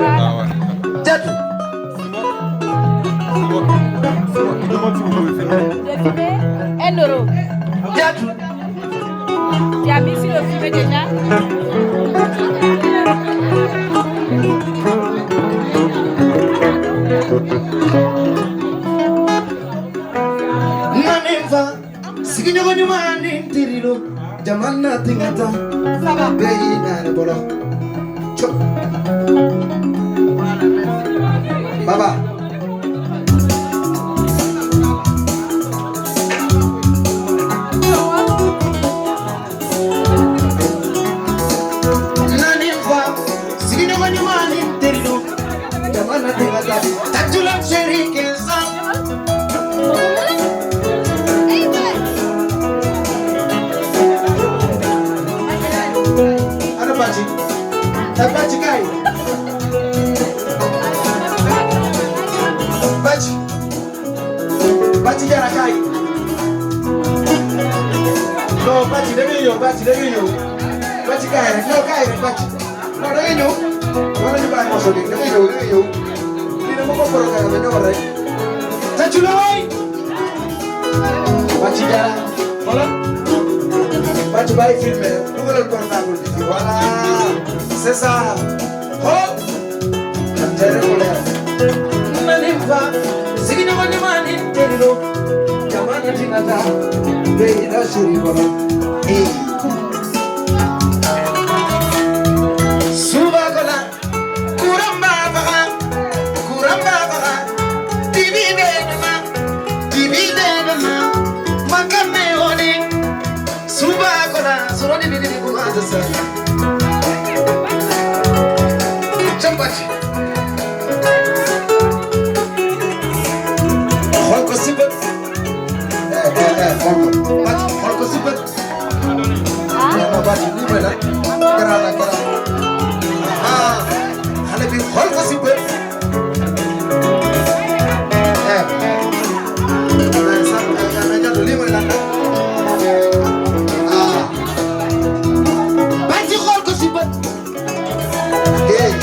Ah ouais. Tchadou. Simon, Simon, il demande si vous pouvez filmer. De fumer, 1 euro. Tchadou. Tu as mis sur le fumet déjà? Naninfa, sigiɲɔgɔn ɲuman ni n terilo, jama na tingata, bɛɛ y'i naani bolo. Cɔ. Baba. Naninfa, sigiɲɔgɔn ɲuman ni n terilo, jama na tingata, tatula chéri kensa. Ana Baci. Eh Baci kaay. Baci. Baci Jara kaay. Non Baci da ngay ñëw, Baci da ngay ñëw. Baci kaay rek, non kaay rek Baci. Non da ngay ñëw. Wala ñu bàyyi morceau bi, da ngay ñëw, da ngay ñëw. Lii dama ko programme, ñëwal rek. Tàccu la waay. Baci Jara. Xoolal. Baci bàyyi filmé, dugalal portable bi fii, voilà. C'est ça. Xoolal. Tere mu leer. Naninfa, sigiɲɔgɔn ɲuman ni terilo, jama na tingata, bɛɛ y'i da siri kɔnɔ. Ee. Subakola, kuran b'a faga, kuran b'a faga, dibi bɛ dama, dibi bɛ dama, mankan bɛ wone. Subakola, sɔrɔ ni bidi kuma tɛ sa. Jambaci. Xool ko si bët. Eh eh eh xool ko. Baci xool ko si bët. Non Baci lii mooy lan. Garaaw la garaaw. Ah xale bi xool ko si bët. Eh. Mais sax mais Diallo lii mooy lan nag. Ah. Baci xool ko si bët. Eh.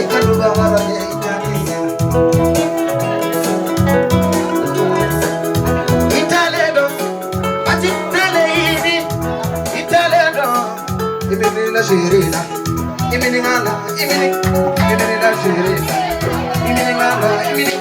Ikaduba wara ye ijaninya. Italedo, Baci tale ini. Italedo, imini la shirina, imini ngala, imini, imini la shirina, imini ngala, imini,